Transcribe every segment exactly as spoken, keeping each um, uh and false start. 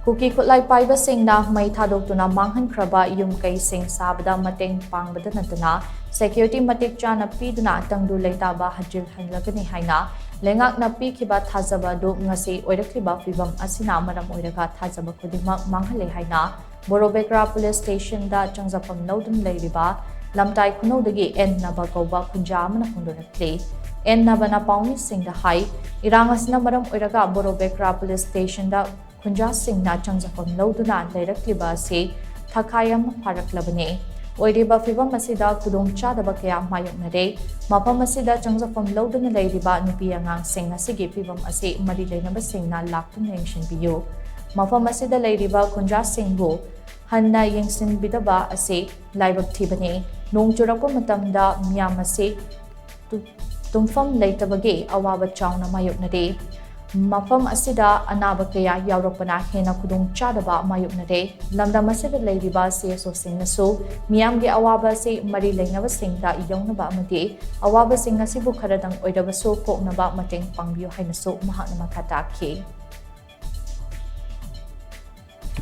ꯀꯨꯀꯤ ꯈꯨꯠꯂꯥꯏ ꯄꯥꯏꯕꯁꯤꯡꯅ ꯃꯩ ꯊꯥꯗꯣꯛꯇꯨꯅ ꯃꯥꯡꯍꯟꯈ꯭ꯔꯕ ꯌꯨꯝ ꯀꯩꯁꯤꯡ ꯁꯥꯕꯗ ꯃꯇꯦꯡ ꯄꯥꯡꯕꯗ ꯅꯠꯇꯅ security ꯃꯇꯤꯛ ꯆꯥꯅ ꯄꯤꯗꯨꯅ ꯇꯪꯗꯨ ꯂꯩꯇꯥꯕ ꯍꯟꯖꯤꯜꯍꯜꯂꯒꯅꯤ ꯍꯥꯏꯅ ꯂꯩꯉꯥꯛꯅ ꯄꯤꯈꯤꯕ ꯊꯥꯖꯕ ꯑꯗꯨ ꯉꯁꯤ ꯑꯣꯏꯔꯛꯂꯤꯕ ꯐꯤꯕꯝ ꯑꯁꯤꯅ ꯃꯔꯝ ꯑꯣꯏꯔꯒ ꯊꯥꯖꯕ ꯈꯨꯗꯤꯡꯃꯛ ꯃꯥꯡꯍꯜꯂꯦ ꯍꯥꯏꯅ ꯕꯣꯔꯣꯕꯦꯀ꯭ꯔꯥ ꯄꯨꯂꯤꯁ ꯁ꯭ꯇꯦꯁꯟꯗ ꯆꯪꯖꯐꯝ ꯂꯧꯗꯨꯅ ꯂꯩꯔꯤꯕ ꯂꯝꯇꯥꯏ ꯈꯨꯅꯧꯗꯒꯤ ꯑꯦꯟ ꯅꯕ ꯀꯧꯕ ꯈꯨꯟꯖꯥ ꯑꯃꯅ ꯐꯣꯡꯗꯣꯔꯛꯂꯤ꯫ ꯑꯦꯟ ꯅꯕꯅ ꯄꯥꯎꯃꯤꯁꯤꯡꯗ ꯍꯥꯏ, ꯏꯔꯥꯡ ꯑꯁꯤꯅ ꯃꯔꯝ ꯑꯣꯏꯔꯒ ꯕꯣꯔꯣꯕꯦꯀ꯭ꯔꯥ ꯄꯨꯂꯤꯁ ꯁ꯭ꯇꯦꯁꯟꯗ ꯈꯨꯟꯖꯥꯁꯤꯡꯅ ꯆꯪꯖꯐꯝ ꯂꯧꯗꯨꯅ ꯂꯩꯔꯛꯂꯤꯕ ꯑꯁꯤ ꯊꯥꯈꯥꯏ ꯑꯃ ꯐꯥꯔꯛꯂꯕꯅꯤ꯫ ꯑꯣꯏꯔꯤꯕ ꯐꯤꯕꯝ ꯑꯁꯤꯗ ꯈꯨꯗꯣꯡꯆꯥꯗꯕ ꯀꯌꯥ ꯃꯥꯌꯣꯛꯅꯔꯦ꯫ ꯃꯐꯝ ꯑꯁꯤꯗ ꯆꯪꯖꯐꯝ ꯂꯧꯗꯨꯅ ꯂꯩꯔꯤꯕ ꯅꯨꯄꯤ ꯑꯉꯥꯡꯁꯤꯡ ꯑꯁꯤꯒꯤ ꯐꯤꯕꯝ ꯑꯁꯤ ꯃꯔꯤ ꯂꯩꯅꯕꯁꯤꯡꯅ ꯂꯥꯛꯇꯨꯅ ꯌꯦꯡꯁꯤꯟꯕꯤꯌꯨ꯫ ꯃꯐꯝ ꯑꯁꯤꯗ ꯂꯩꯔꯤꯕ ꯈꯨꯟꯖꯥꯁꯤꯡꯕꯨ ꯍꯟꯅ ꯌꯦꯡꯁꯤꯟꯕꯤꯗꯕ ꯑꯁꯤ ꯂꯥꯏꯕꯛ ꯊꯤꯕꯅꯤ꯫ ꯅꯣꯡ ꯆꯨꯔꯛꯄ ꯃꯇꯝꯗ ꯃꯤꯌꯥꯝ ꯑꯁꯤ ꯇꯨ-, ꯇꯨꯝꯐꯝ ꯂꯩꯇꯕꯒꯤ ꯑꯋꯥꯕ ꯆꯥꯎꯅ ꯃꯥꯌꯣꯛꯅꯔꯤ꯫ ꯃꯐꯝ ꯑꯁꯤꯗ ꯑꯅꯥꯕ ꯀꯌꯥ ꯌꯥꯎꯔꯛꯄꯅ ꯍꯦꯟꯅ ꯈꯨꯗꯣꯡꯆꯥꯗꯕ ꯃꯥꯌꯣꯛꯅꯔꯦ꯫ ꯂꯝꯗꯝ ꯑꯁꯤꯗ ꯂꯩꯔꯤꯕ ꯁꯤ ꯑꯦꯁ ꯑꯣꯁꯤꯡꯅꯁꯨ ꯃꯤꯌꯥꯝꯒꯤ ꯑꯋꯥꯕ ꯑꯁꯤ ꯃꯔꯤ ꯂꯩꯅꯕꯁꯤꯡꯗ ꯌꯧꯅꯕ ꯑꯃꯗꯤ ꯑꯋꯥꯕꯁꯤꯡ ꯑꯁꯤꯕꯨ ꯈꯔꯗꯪ ꯑꯣꯏꯔꯕꯁꯨ ꯀꯣꯛꯅꯕ ꯃꯇꯦꯡ ꯄꯥꯡꯕꯤꯌꯨ ꯍꯥꯏꯅꯁꯨ ꯃꯍꯥꯛꯅ ꯃꯈꯥ ꯇꯥꯈꯤ꯫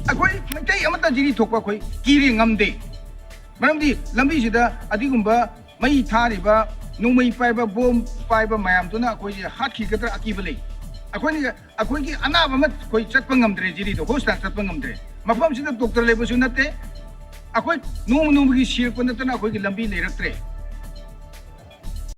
ꯑꯩꯈꯣꯏ ꯃꯩꯇꯩ ꯑꯃꯠꯇ ꯖꯤꯔꯤ ꯊꯣꯛꯄ ꯑꯩꯈꯣꯏ ꯀꯤꯔꯦ, ꯉꯝꯗꯦ꯫ ꯃꯔꯝꯗꯤ ꯂꯝꯕꯤꯁꯤꯗ ꯑꯗꯨꯒꯨꯝꯕ ꯃꯩ ꯊꯥꯔꯤꯕ, ꯅꯣꯡꯃꯩ ꯄꯥꯏꯕ, ꯕꯣꯝ ꯄꯥꯏꯕ ꯃꯌꯥꯝꯗꯨꯅ ꯑꯩꯈꯣꯏꯁꯦ ꯍꯥꯠꯈꯤꯒꯗ꯭ꯔꯥ ꯑꯀꯤꯕ ꯂꯩ꯫ ꯑꯩꯈꯣꯏꯅ, ꯑꯩꯈꯣꯏꯒꯤ ꯑꯅꯥꯕ ꯑꯃ ꯑꯩꯈꯣꯏ ꯆꯠꯄ ꯉꯝꯗ꯭ꯔꯦ, ꯖꯤꯔꯤꯗꯣ ꯍꯣꯁꯄꯤꯇꯥꯜ ꯆꯠꯄ ꯉꯝꯗ꯭ꯔꯦ꯫ ꯃꯐꯝꯁꯤꯗ ꯗꯣꯛꯇꯔ ꯂꯩꯕꯁꯨ ꯅꯠꯇꯦ꯫ ꯑꯩꯈꯣꯏ ꯅꯣꯡꯃ ꯅꯣꯡꯃꯒꯤ ꯁꯤꯔꯛꯄ ꯅꯠꯇꯅ ꯑꯩꯈꯣꯏꯒꯤ ꯂꯝꯕꯤ ꯂꯩꯔꯛꯇ꯭ꯔꯦ꯫